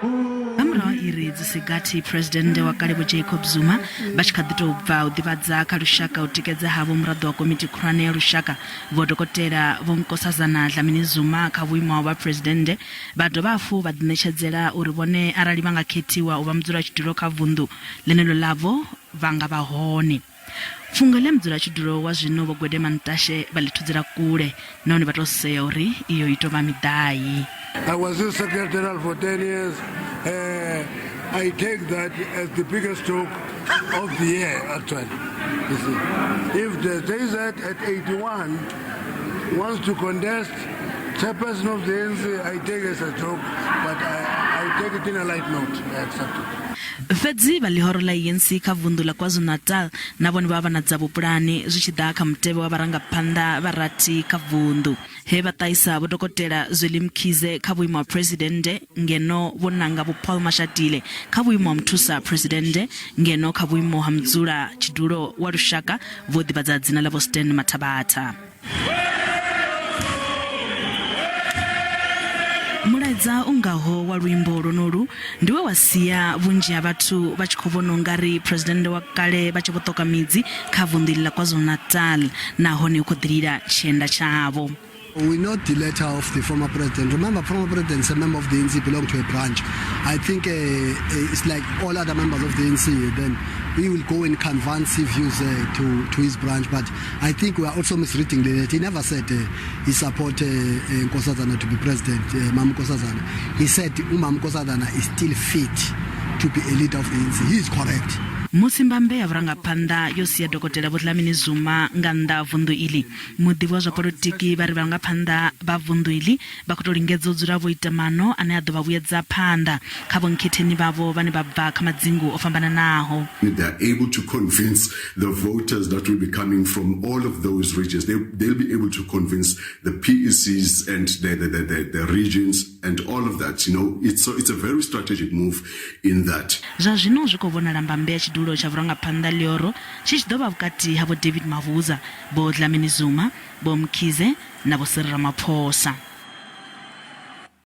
Nga murahu ha iri dzi si gathi Phresidennde wa kale Vho Jacob Zuma vha tshi kha ḓi tou bva u ḓivhadza kha lushaka u tikedza havho muraḓo wa komiti khulwane ya lushaka Vho Dokotela Vho Nkosazana Dlamini Zuma kha vhuimo ha u vha Phresidennde, vha dovha hafhu vha ḓiṋetshedzela uri vhone arali vha nga khethiwa u vha mudzulatshidulo kha vunḓu ḽeneḽo ḽavho vha nga vha hone. Fhungo ḽe mudzulatshidulo wa zwino Vho Gwede Mantashe vha ḽi thudzela kule nahone vha tou sea uri iyo i tou vha miḓai. I was his secretary general for 10 years. I take that as the biggest joke of the year, actually. You see, if the JZ at 81 wants to contest chairperson of the ANC, I take it as a joke, but I take it in a light note. I accept it. Fhedzi vha ḽihoro ḽa ANC kha vunḓu ḽa KwaZulu-Natal na vhone vha vha na dzavho pulane zwi tshi ḓa kha mutevhe wa vharangaphanḓa vha rathi kha vunḓu, he vha ṱahisa Vho Dokotela Zweli Mkhize kha vhuimo ha Phresidennde ngeno vho nanga Vho Paul Mashatile kha vhuimo ha Muthusa Phresidennde ngeno kha vhuimo ha Mudzula tshidulo wa lushaka vho ḓivhadza dzina ḽa Vho Stan Mathabatha. Mulaedza u ngaho wa luimbo lwonolu ndi we wa sia vhunzhi ha vhathu vha tshi khou vhona u nga ri phresidennde wa kale vha tshi vho ṱoka midzi kha vunḓu iḽi ḽa KwaZulu-Natal nahone hu khou ḓi lila tshienda tshavho. We know the letter of the former president. Remember, former president is a member of the ANC, belong to a branch. I think it's like all other members of the ANC. Then he will go and convince his views to his branch. But I think we are also misreading the letter. He never said he support Nkosazana to be president, Mam Nkosazana. He said Umam Nkosazana is still fit to be a leader of the ANC. He is correct. Musi mbambe ya vhurangaphanḓa yo sia Dokotela Vho Dlamini Zuma nga nnḓa ha vunḓu iḽi, Muḓivhi wa zwa polotiki vha ri vharangaphanḓa vha vunḓu iḽi vha khou tou lingedza u dzula vho ita maano ane a ḓo vha vhuyedza phanḓa kha vhonkhetheni vhavho vhane vha bva kha madzingu o fhambananaho. They are able to convince the voters that will be coming from all of those regions. They, they'll be able to convince the PECs and the, the, the, the, regions and all of that. You know, it's, so it's a very strategic move in that. Zwa zwino zwi khou vhonala mbambe ya tshidulo tsha vhurangaphanḓa ḽioro tshi tshi ḓo vha vhukati ha Vho David Mabuza Vho Dlamini Zuma, Vho Mkhize na Vho Cyril Ramaphosa.